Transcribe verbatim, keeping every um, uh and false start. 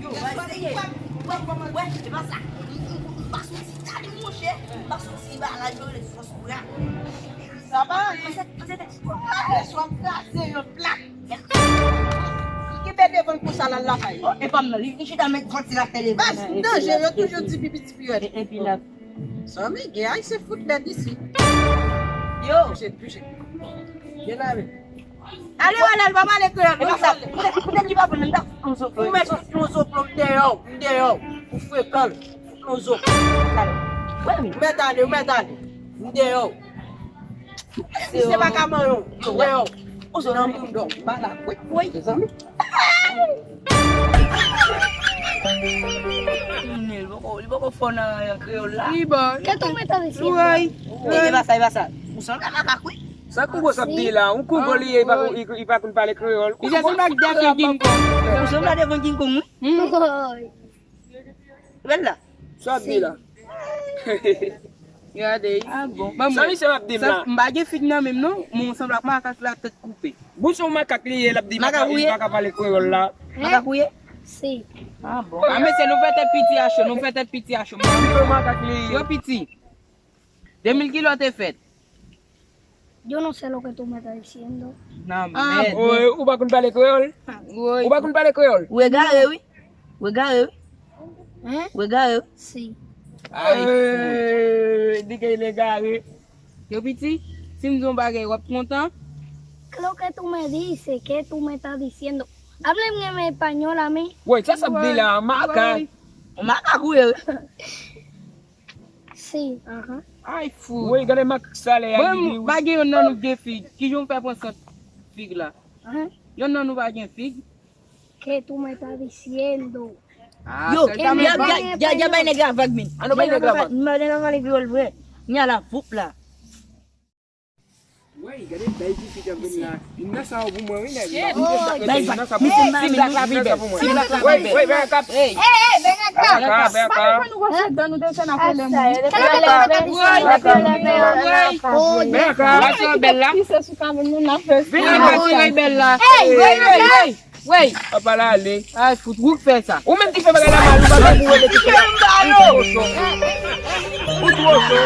Wè, se wè, wè, wè, e pa sa. M pa soti tande, monchè. M pa soti ba la, yo, le fòs ou la. Sa pa anyen. Panse, panse, panse. Lè swa kraze yon plat. Li kenbe devan l konsa l al lakay. E pa m nan, li, li chita met vantilatè devan. Baz, danje, yo toujou di pipi ti piyèt. E, epi la. Zanmi, gen ayisyen fout lèd isi. Yo. Bouche, bouche. Gen la, men. Ale, ale, ale, pa pale kreyòl. E pa sa. Poutèt, poutèt li pa konn, m ta fout yon zo. Ou mèt yon zo plon dèyè w, dèyè w. Ou frekan, fout yon zo. Ou mèt ale, ou mèt ale. M dèyè w. Si se pa ka manyen w, m dèyè w. Ou zo nan moun dòm, malad, wi. Wi. Mezanmi. Li poko, li poko fò nan kreyòl la. Li bon. Kèt ou mèt ale si. Wi. E, e pa sa, e pa sa. Ou sanble a makak, wi. Sa Kongo sa ap di la? Yon Kongo li ye, li pa konn, li, li pa konn pale kreyòl. Li sanble ak Daffy King Kong. Ou sanble a devan King Kong, wi. Hmm. Wi. Bèl la. Sa ap di la? Gade. Ah bon. Ban mwen. Sa misye ap di m la? M pa gen fig nan men m non, men ou sanble ak makak la tèt koupe. Bon, se yon makak li ye, l ap di li pa ka pale kreyòl la. Makak ou ye? Si. Ah bon. Ah, mesye, nou fè tèt piti a cho, nou fè tèt piti a cho. Yon makak li ye. Yo piti. De mil kilò te fèt. Yo no sé lo que tú me estás diciendo. Nan mèd. Ou pa konn pale kreyòl? Ou pa konn pale kreyòl? Ou egare, wi. Ou egare, wi. Hein? Ou egare, wi. Si. Ay, fou. Di ke li egare. Yo piti, si m di yon bagay, w ap kontan? Lo que tú me dices, que tú me estás diciendo. Háblame en español a mí. Woy, sa sa ap di la, maka. Maka kouye. Si, aha. Ay, fou. Woy, gade mak salè a. Bon, li, li, pa gen yon nan nou gen fig. Kijan w fè pran sant fig la? Aha. Yon nan nou pa gen fig. ¿Qué tú me estás diciendo? Ah, yo, ya, ya, ya, ya bay nèg la vag, men. An nou bay nèg la vag. M pa nan vale viwòl vre. Nya la, voup la. Woy, gade bèl ti fi k ap vin la. Vin nan sa yo pou mwen, wi, nèg. Bèl vag. Misye m pa renmen non. Vin nan sa pou mwen. Woy, woy, bèl kap. Hey. Hey, hey, bèl kap. Bèl kap, bèl kap. Pa nou pran nou gòch dan nou desann ak lè moun. Woy, woy, woy. Bèl kap. Wè sa bèl la. Pise sou kamyon nou nan fè. Vin nan sa bèl la. Hey, hey, hey. Wey! Apa l ale? Ay, fout, ou k fè sa. Ou menm ki fè bagay la mal, ou pa gen pou rele ki fè. Ou two cho. Ou two cho.